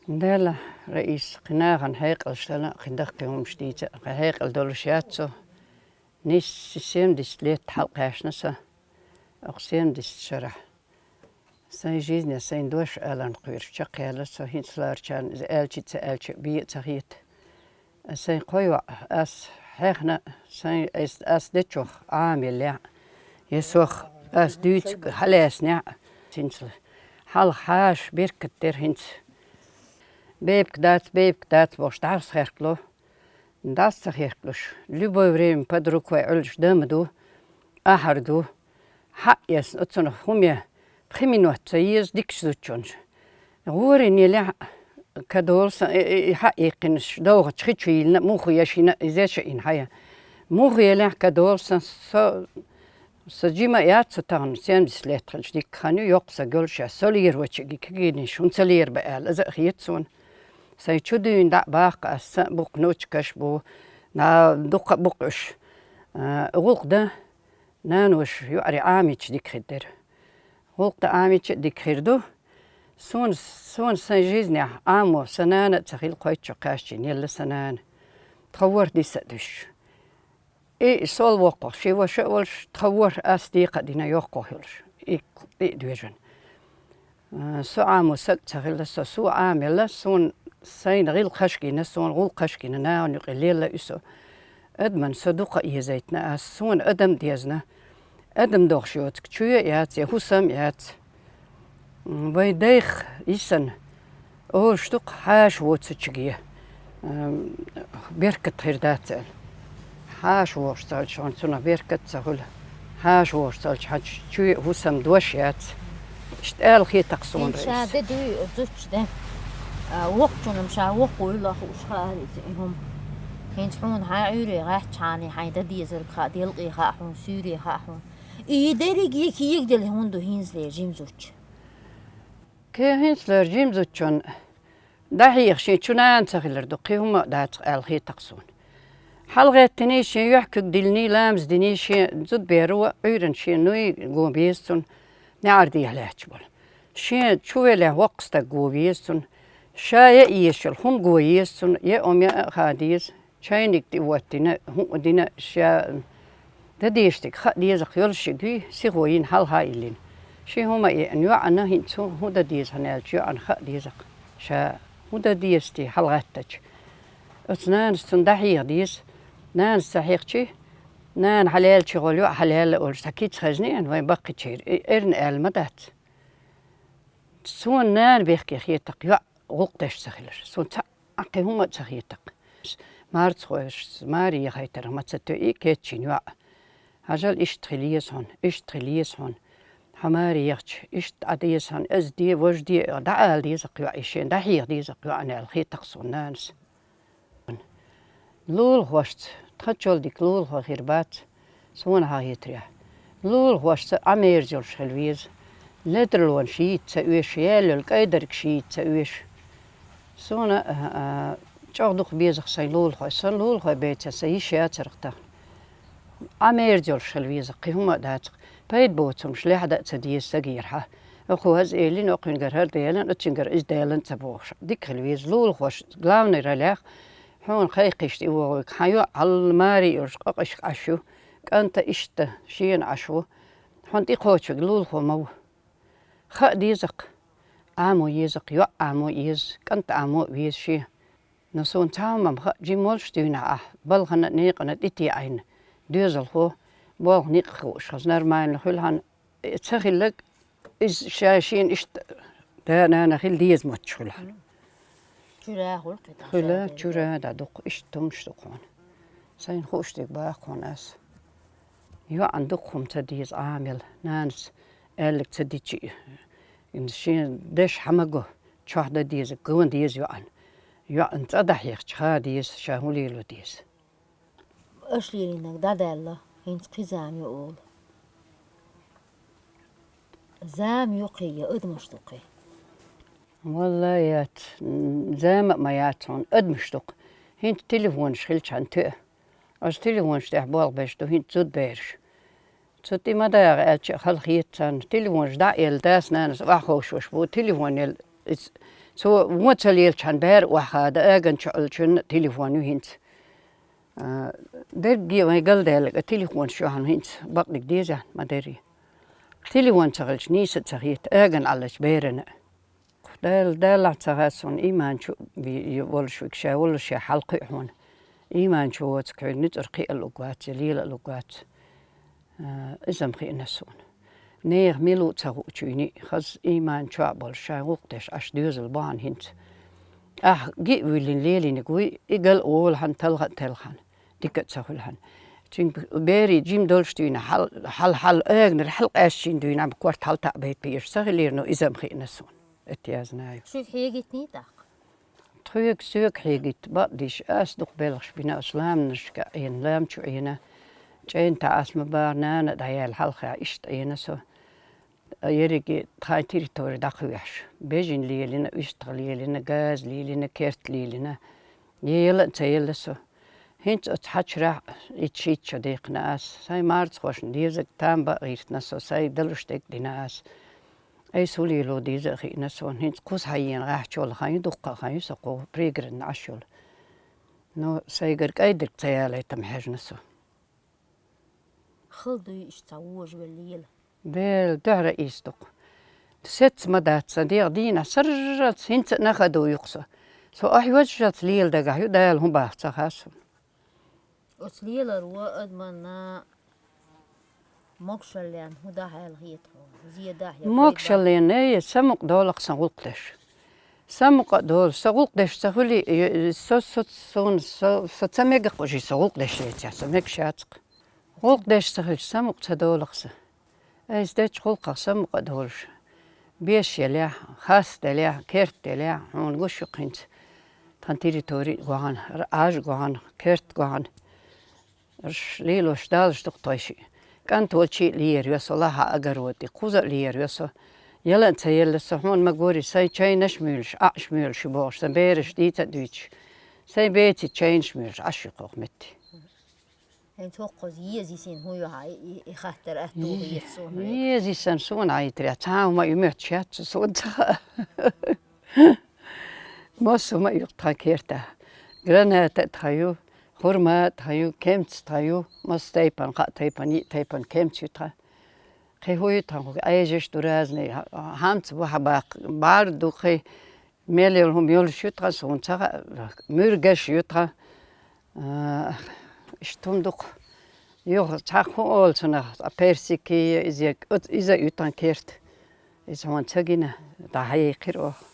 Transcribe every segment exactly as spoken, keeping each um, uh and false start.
Дала, Раиса, кхин нахана хьекъалш санна, кхин даха кхин хӀумаш дийца, кхин хьекъал долуш яц со. Нийсса семьдесят лет хьалкхаьчна сан. Оха семьдесят шарахь. Сайн жизнь, сайн дош аларна кхоьруш чекхъяьлла со, хӀинца ларчарна иза аьлча а, ца аьлча а бен а ца хета. Сайн кхо йоӀ, ас хьехна, сайн, ас, ас дечох Ӏамеллехь, я сох ас дуьйцург хьалаьцнехь, цинцал хьалха хьаша беркат дера хӀинца. Бепиг дац, бепиг дац бохуш, дӀасахеркало. ДӀаса ца херкалуш, любое время под рукой Ӏуьллуш дама ду, ахьар ду. Хьаъ эцна оцунах хӀума я, пхи минот ца еза дикачу зудчунна. ГӀорин елехь, кадолу сан, э, э, хьаъ иккхинаш, довхачу хи чу йиллина, муха яшина, иза яша ин хьая. Муха елехь кадолу сан, со, со жима яц со тахана, семьдесят лет хилча дикка хан ю, йоккха са гуьллуш я, со лера вачиги кагийнаш, хӀунда ца лера ба аьлла, иза а хета суна. Сайн чу дуьйна дӀа а баккха ас, сан а букха ночкаш бу, на дукха а бу къуьш. А, гӀуллакх дан, наноша юкъаре Ӏамийча дика хир дара. ГӀуллакх дан Ӏамийча а дика хир ду. Суна, суна сайн жизнехь Ӏамо сан нана а ца хилла, кхойтта шо кхаьччина елла сан нана. Тхан ворхӀ диса а дуьсуш. И сол воккхах, ши ваша а волуш, тхан ворхӀ ас декха а дина йоккхах йолуш. И, и доьжна. Со Ӏамо саг а ца хилла, со, со Ӏамелла, суна сайна гӀиллакхаш гина, суна гӀуллакхаш гина, нахана юкъе лелла и со. Адаман со дукха а езайтина ас, суна адам дезна. Адам дохуш йоцург чоь а яц, я хӀусам а яц. Вайн дайх йисана, олуш ду-кх хьаша воцучуьнга, м, беркат хир дац аьлла. Хьаша вогӀуш ца хилча, хьуна цунах беркат а ца хуьлу. Хьаша вогӀуш ца хилча, хьан чу-, чуьра хӀусам дош яц. Иштта аьлла хета-кх суна. ХӀинца ша де дуй, зудчу де. А, воккхачунна ша воккха вуйла хууш хаьара иза и хӀума. ХӀинца хьуна хьайн Ӏуьйре гӀаьттачхьана хьайн дан дезарг хаьа, делкъе хаьа хьуна, суьйре хаьа хьуна. И дерриге кегадала хӀунда ду хӀинцалера жима зудчун? Кхин хӀинцалера жима зудчун дӀахьеха шен чу нана ца хилар ду, кхин хӀума а дац-кх аьлла хета-кх суна. ХьалагӀеттиний, шен юьхь-куьг дийллий, ламаз диний, шен зудаберо Ӏуьйранна шен нуй гон беза цунна, неӀар дехьа лаьтташ болу. Шен чу велехь воккха стаг гон веза цунна. Ша я эшал хӀума гон еза цунна, я омъян а хаа деза. Чайник тӀе ваттина, хӀуъа дина, ша дан дезаш дерг хаа деза-кх, йолуш йигий, сихо йина, хьалха а йиллина. Шен хӀума а еана, йоӀана хӀинца хӀун, хӀун дан деза хьуна аьлча, йоӀана хаа деза-кх, ша хӀун дан деза те хьалагӀаьттича. Оцу нанас цунна дӀахьеха деза. Нанас ца хьехчий, нана хьалаьллачу гӀолла йоӀ хьалаьлла олуш, цхьа кица хезний вайн баккхийчеран, и эрна аьлла ма дац. Суна нана бехке хета-кх, йоӀ гӀуллакх деш ца хилар. Суна цхьа а кхин хӀума а ца хета-кх. Марцахойша маре яхийтарх ма ца тоьий кечйина йоӀ. Хьажал, иштта хила еза хьуна, иштта хила еза хьуна. Хьо маре яхча, иштта Ӏа деза хьуна, иза де, важа де, дӀаала деза-кх йоӀе шена, дӀахьеха деза-кх йоӀана аьлла хета-кх суна нанас. Лулахошца, тхачул дика лулахой хир бац, суна хьахетарехь. Лулахошца Ӏамерза йолуш хила веза. Ледарлонаш йийца ца оьшу, яьлла йолу кӀайдаргаш йийца ца оьшу. Суна, а, а, чӀогӀа дукха беза-кх сайн лулахой. Сан лулахой беца сан йиш яцара-кх тахана. Ӏамерза йолуш хила веза, кхин хӀума а дац-кх. Пайда боцурш лехьадан а ца деза сагерахьа. Оха хӀаза элина, окхуьнгара хӀара делан, оцуьнгара иза делан а ца бохуш. Дика хила веза, лулахоша, главный ролях, хьуна кхайкхийча тӀе вогӀуьйту, хьан йоӀ хьал маре йолуш къакъашка Ӏаш ю, кӀанта иштта шена Ӏаш ву. Хьуна тӀекхочург лулахо ма ву. Хаа деза-кх, Ӏамо еза-кх, йоӀ Ӏамо еза, кӀант Ӏамо а веза шен. Но суна цхьа хӀума ма хаьа, жима волуш дуьйна ахь, балхана а, некъана а тӀетеӀийна, доьзалхо, болх некъах хууш хаза, нормально хуьлу хьан, ца хилларг, иза ша шена иштта да-нана хила деза мотташ хуьлу хьан. Чуьра хуьлу кхин дӀа хуьлу, ша чуьра дӀа дукха, иштта хӀумаш ду хьуна. Сайна хууш дерг боху хьуна ас. ЙоӀана дукха хӀума ца деза Ӏамал, нанас аьлларг ца дичи, шен деш хьан ма го, чохь дан деза, ган деза йоӀана. ЙоӀана цӀа дӀахьехча, хаа деза, ша хӀун лело деза. Аша лелийнарг дӀадаьлла, хӀинца кхин зама ю олу. Зама ю кхин я адамаш ду кхин? Валла яц, м, зама а ма яц хьуна, адамаш ду-кх. ХӀинца телефонаш хилчхьана тоьа. Аса телефонаш тӀехь болх беш ду хӀинца зудабераш. Цу тӀе ма дагӀа аьлча а хала хета царна. Телефонаш дӀа а елла, дас-нанас охьаховшош бу, телефон елла, иза Цо вон ца лелча хьан бер охьахада, аган чу Ӏалчун телефон ю хӀинца. А, дерриге вайн галдаьлларг а телефон шу хьан хӀинца бакъдиг деза ма дарий. Телефон ца хилча, нийса а ца хета, аган Ӏаллача берана. Дала, Дала ца хасун, иман чу ви-, волуш вик ша, волуш ша хьалкхуьу хьуна. Иман чу воцу кхуьнан ницкъара кхиа а луг вац, я лела а луг вац. А, иза-м хиъна суна. Нехан мила ву ца хуучуьйни, хаза иман чохь болуш шайн гӀуллакх деш Ӏаш доьзал бахьана хӀинца. Ахь гиъ вуьллина лелийниг вуй, и гал а волахьан, талха а телхьан, дика а ца хуьлхьан. Цуьнга берий жима долуш дуьйна, хьал, хьал, хьал, агнара хьал къаьстачийн дуьйна, ам корта хьал таӀ байта пийраш ца хилира, но иза-м хиъна суна. Это я знаю. Шуьга хьегийтиний тӀаккха? Тхоьга соьга хьегийта бакъдийша, ас дукха белхаш бина оцу ламанашка Ӏена, лам чу Ӏена. ЧӀейна тӀе ас ма бахара, нана а дӀаяьлла хьалха иштта Ӏена со. Ерриге тхайн территори дӀакхоьхьуш. Бежана лелийна, уьстагӀ лелийна, газа лелийна, керта лелийна. Ела а ца елла со. ХӀинца оцу хьачарахь итт-шийтта шо даьккхина ас. Сайн марзахошна дезарг там бан а гӀиртина со, сайн далуш дерг а дина ас. Айса хӀун лело деза а хиъна суна, хӀинца кхуза хьаена гӀахьчул хан ю, дуккха а хан ю со кху пригородна Ӏаш йолу. Ну, сайгара кӀайдерг ца ялайта-м хьаьжна со. Хала дуй иштта цхьа вожавелла лела? Бел, дуьхьара ийса ду-кх. Сецца ма дац сан дегӀ дийна, сарралц хӀинца а нах а ду юкъа со. Со ахь йожжалц лела дагахь ю, Дала хӀун бах ца хаа суна. Оцу леларо адамна могушаллин хӀун дахь аьлла хета хьуна? Зен дахь я пайда? Могушаллин, эй, самукъа долу-кх сан гӀуллакх деш. Самукъа а долу, сан гӀуллакх деш ца хуьлий, со, со, суна, со, со ца мега-кх уже сан гӀуллакх деш яцахь, со мегаш яц-кх. ГӀуллакх деш ца хилча, самукъа ца долу-кх сан. Айса дечу гӀуллакхах самукъа а долуш, беш елехь, хас делехь, керт делехь, хьуна гуш ю-кх хӀинца. Тхан территори а гохьана, Ӏаж а гохьана, керт а гохьана. Ш-, лелош далаш ду-кх тхойшиъ. КӀант волчий а лер йо со лахьа огород тӀе, кхуза а лер йо со. Яла а ца елла со, хьуна ма гури, сайн чайнаш а муьйлуш, Ӏаш а муьйлуш ю бохуш, сан бераш дийца а дуьйцуш. Сайн беций чайнаш а муьйлуш, Ӏаш ю-кх хӀокху метте. ХӀинца хӀокхуза еза йисина хӀун ю хьан, и, и, и хаттар атта туху еза суна хьоьга? Еза йисина суна хьан йитарехь, цхьа а хӀума ю моьттуш яц суна ца хаьа. Массо а хӀума а ю тхан кертахь. Граната а тхан ю, хурма а тхан ю, кемца тхан ю, массо тайпана, кхаа тайпана, йиъ тайпана кемца ю тхан. Кхин хӀун ю тхан, хӀу Ӏежаш ду разный, хьа-, хьамца бу хьан баккха, бӀар ду кхин, мел йолу хӀума йолуш ю тхан, суна ца хаьа, муьргаш ю тхан. А, иштта хӀума ду-кх. Юха цхьа хӀун олу цунах, цхьа персики, иза, оц-, иза ю тхан керт. Иза хьуна ца гина, дӀахьекхира оха.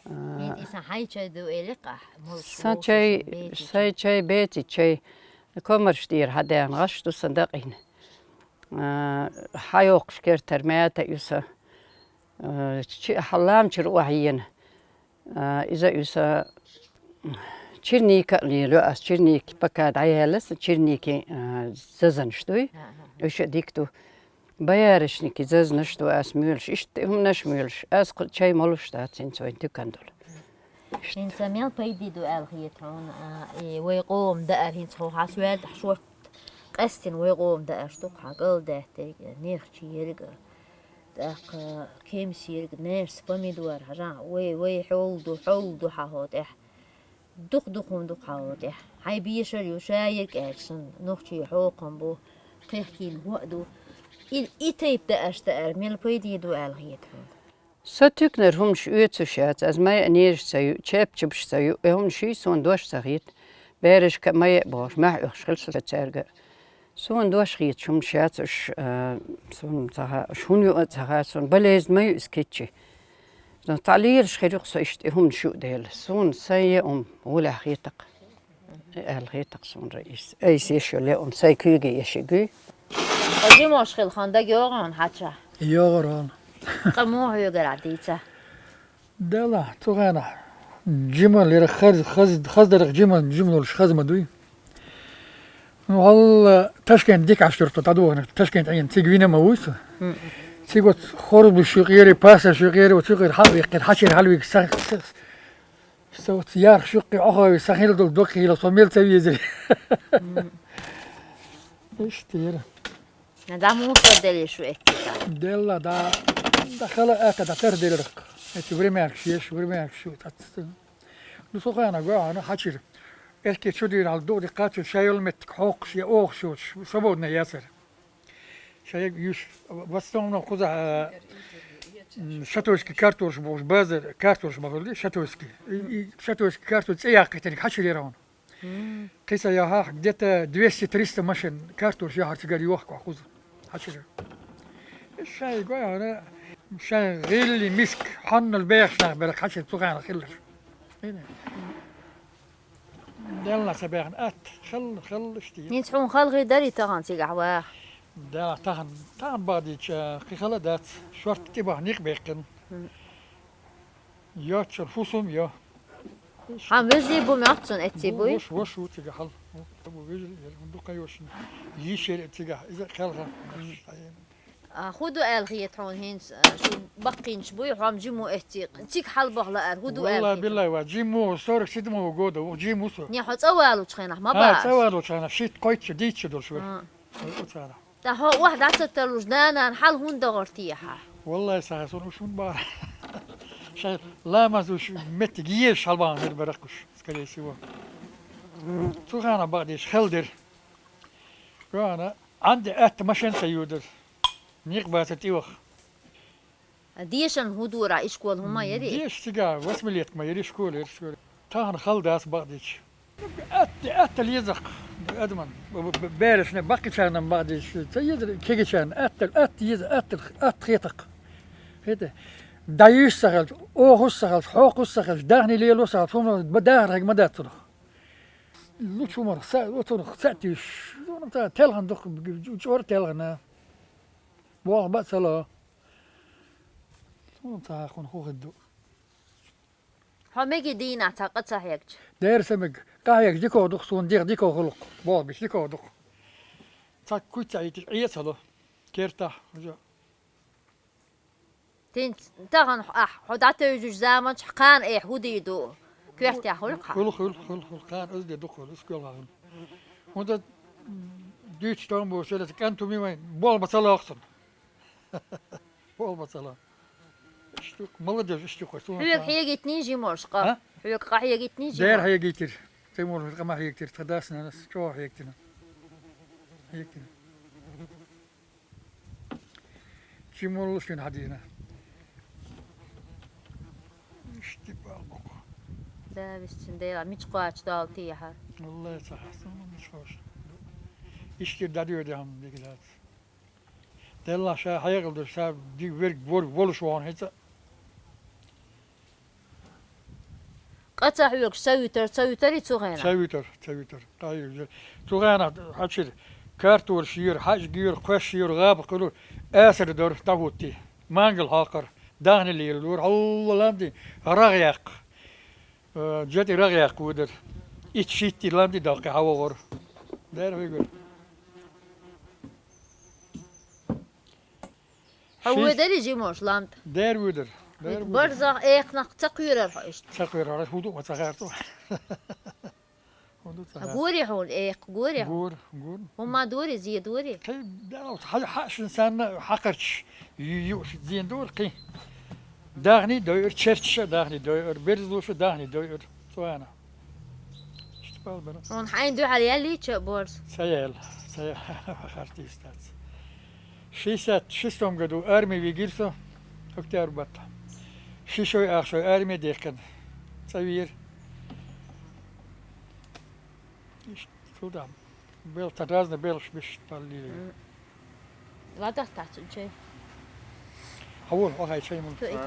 А, иза хьайн чай ду элира-кх ахь, молуш сан чай, беций чай? Сайн чай, беций чай. Комарш тӀера хьан даьхна гӀаш ду сан дакъийна. А, хьан йоккхуш кертара мята а ю сан. А, чи-, хьан ламчуьра охьаена. А, иза а ю сан, черника а лелайо ас, черника пока дӀаяьлла сан, черникин, а, зазанаш дуй. Аха. Уьш а дика ду. Боярышники зазанаш ду ас муьйлуш, иштта хӀуманаш а муьйлуш. Ас кху чай молуш дац хӀинца вайн туькан долу. ХӀинца мел пайде ду аьлла хета хьуна, а, и вай къоман даар хӀинца хьо хьан соьлдахь шорт къаьстина вай къоман даарш ду-кх хьан кӀалдаьттарг, нехча ерг а, тӀаккха кемсерг, наьрс, помидор, хьажахь, вай, вай хьол ду, хьол ду хьан хьо тӀехь. Дукха-дукха хӀума ду-кх хьан хьо тӀехь. Хьайн бешар ю, шаерг аьлча санна, нохчий хьокхам бу, кхехкийна хӀоъ ду. И, и тайпа даарш даар мел пайде ду аьлла хета хьуна? Сан туьканара хӀуманаш оьцуш яц, ас майа а нераш ца ю, чепчабаш ца ю, и хӀуманаш юй суна дош ца хета. Берашка а майа а бохуш, маьхьа оьхуш хила со цаьрга. Суна дош хеташ хӀуманаш яц уьш, а, суна ца хаьа, уьш хӀунда ю а ца хаьа, суна болезнь ма ю иза кечйий. Цхьа лелаш хир ю-кх со иштта и хӀуманаш ю а дела. Суна сайн е хӀума гӀолехь хета-кх. Аьлла хета-кх суна Раиса. Айса еш йолу е хӀума сайн куьйге еш йигуй. Ткъа жимош хила хан дага йогӀу хьуна хьача? ЙогӀур хьуна. Ткъа муха хьоьгара дийца? Делахь, цу хенахь жима лира хаз, хаз, хаздарах жима, жима лолуш хаза ма дуй. Ну, хьал Ташкент дика Ӏаш дара тхо дӀадохург, Ташкент Ӏийна цига вина ма вуй со. Цига оцу хорбуш юкъера, пасаш юкъера, оцу юкъера хьалавиккхира, хьачера хьалавигга са, са, Со оцу ярх шуьккхе Ӏохове сан хила долу доккхийла со мел ца везира. Иштта яра. ДӀа муха делира шу эццигахь? Делла, дӀа, дӀа хала атта, дӀа тера делира. Эти времянкаш еш, времянкаш шу, тӀаццата. Ну, со хана гуахана хьачир. Эске чу дийна хьал дугӀди кхачу шайол меттик хьокхуш я охуш йоцуш, свободный яцар. Шайг юш, в основном кхуза, а, м, шатойский картош бохуш, базар картош ма хуьлди, шатойский. И, и шатойский картош цӀе яккхийтиниг хьачир яра хьуна. Кхиса яхахь, где-то двести-триста машин картош яхьар цигара йохкахь кхуза. Хьачира. Шайн гойхьара, шайн гӀилли миск, хьаннал бехаш нах берах хьачира цу хана хиллар. Делла ца бехна атта, хелла, хелла ишти. ХӀинца хьуна халхи дари тахана цигахь ваха? Да, тахана, тахана бадича, кхихала дац, шорт тӀе бахна никъ беккхина. Йоцчул хӀусум йо. Хьан вежарий бу моьтту цунна эцций буй? Ваш, ваш ву цига хьал. Ву, ву вежарий, я, ву дукха йошна. Йиш яр цига, иза кхелха. А, хӀун ду аьлла хета хьуна хӀинца, а, шу баккхийнаш буй, хьо-м жиму эцций. Цига хьал бахла ар, хӀун ду аьлла хета? Валлахи, биллахи, ва, жиму, сорок седьмого года, ву, жиму со. Не, хьо цӀа валучу хенахь, ма баъ. ХӀа, цӀа валучу хенахь, шийтта кхойтта шу дийцча долуш вара. А. Ву цара. Ткъа хьо охьа дӀа ца тарлуш, нанан хьал хӀунда дахара техьа? Валлай, ца хьа, суна уьш хӀунда бахара? Шайн ламаз уьш меттиг езаш хьалабахна хир бара-кх уьш, скорее всего. Цу хана бакъдеш хала дира. Кхана Ӏанди атта машен ца юдара. Никъ бацара тӀеваха. Дешан хӀун дора, ишкол хӀума яри? Деш цига, восьмилетка ма яри школа, яри школа. Тахана хала дац бакъдича. Атта, атта лезакх адаман. Б-, б-, берашна баккхичарна бакъдича. Ца езар кегичарна. Атта, атта еза, атта, атта хетакх. Хета. ДӀаюьйш ца хилча, охуш ца хилча, хьокхуш ца хилча, дахни лело ца хилча, хӀума б-, дахар хьега ма дац цунах. Лучу хӀуманах са, оцунах са тийш. Зуна ца телхана дукха, чӀор телхана. Болх бац хьала. Суна ца хьакхун хӀун хир ду. Хьо меги дийнахь цхьа къа ца хьегча? Дера са мега. Къа хьегча дикох дукха суна, дегӀ дикох хуьлу-кх. Болх беш дикох дукха. Цхьа куьйца Ӏийти, Ӏеца хьала. Кертахь, хӀужа. Тин, тахана хьо ахь, хьо дӀатевжучу заманчохь кхана эхь хӀун дийр ду? Коьртехь хуьлу-кх хьан? Хуьлу, хуьлу, хуьлу, хуьлу. Кхана оза де дукха хуьлу, исс коьлхахь хуьлу. ХӀунда дуьйцуш тахана бохуш, кӀант хӀума вайн, болх бан ца лоьху цунна. Болх бан ца ло. Иштта, молодец, иштта кхо суна. Хьоьга хьегийтиний жиморш къа? А? Хьоьга къа хьегийтиний жиморш? Дера хьегийтира. Тимурна къа ма хьегийтира, тхан дас-нанас чӀогӀа хьегийтина. Хьегийтина. Жимолла шуьна хьадийна. Иштта бакъ. Да, висцин дела, мича кхоачадолу техьара? Валлай, ца хьастам, мича кхоачадолу. Иштта дӀадоьду хьан дика дац. Деллахь ша хьекъал ду, ша диг верг вор-, волуш вахана хӀинца. Къа ца хьоьгуш ца вуьтура, ца вуьтура и цу хенахь? Ца вуьтура, ца вуьтура. Къа хьоьгуш. Цу хенахь хьачира картолаш йора, хьаьжиг йора, кхоьш йора, гӀаба кхуьлура, асар дора, дӀахӀуттий. Мангал хьокхура, дахни лелора, хьалла лам дий, рагӀ яккха. Э, жа тӀе рагӀ яккха вуьдура. Итт-шийтта лам дий доккхий хьан вогӀура. Дера вуьгура. Хьо вуьдура и жимош лам тӀе? Дера вуьдура. Дера вуьдура. Барзах экханах ца кхоьрура хьо иштта? Ца кхоьрура, хӀун ду ма ца хаьрцо. ХӀун ду ца хаьрцо? Гори хьуна экха, гори хьуна? Гора, гора. ХӀума дори, зе дори? Кхин, да, хьа-, хьа-, шин санна хьакхарчаш ю-, юуш зен дора кхин. Дахний дойура, черчаша дахний дойура, берзлуша дахний дойура. Цуана. Иштта пал бара. Хьуна хьайна дуьхьал яьллий ча борз? Ца яьлла, ца яьлла, хартийстац. Шестьдесят шестом году арми вигира со, октябрь баттахь. Ши шой, ах шой арми дехкина. Ца вийра. Иштта, цул тӀаьхьа. Бел-, тхан разный белхаш беш пал лийра. М. ЛадагӀа тахь цунна чай. Хьавола, хьо хай чай мула. Цу итт.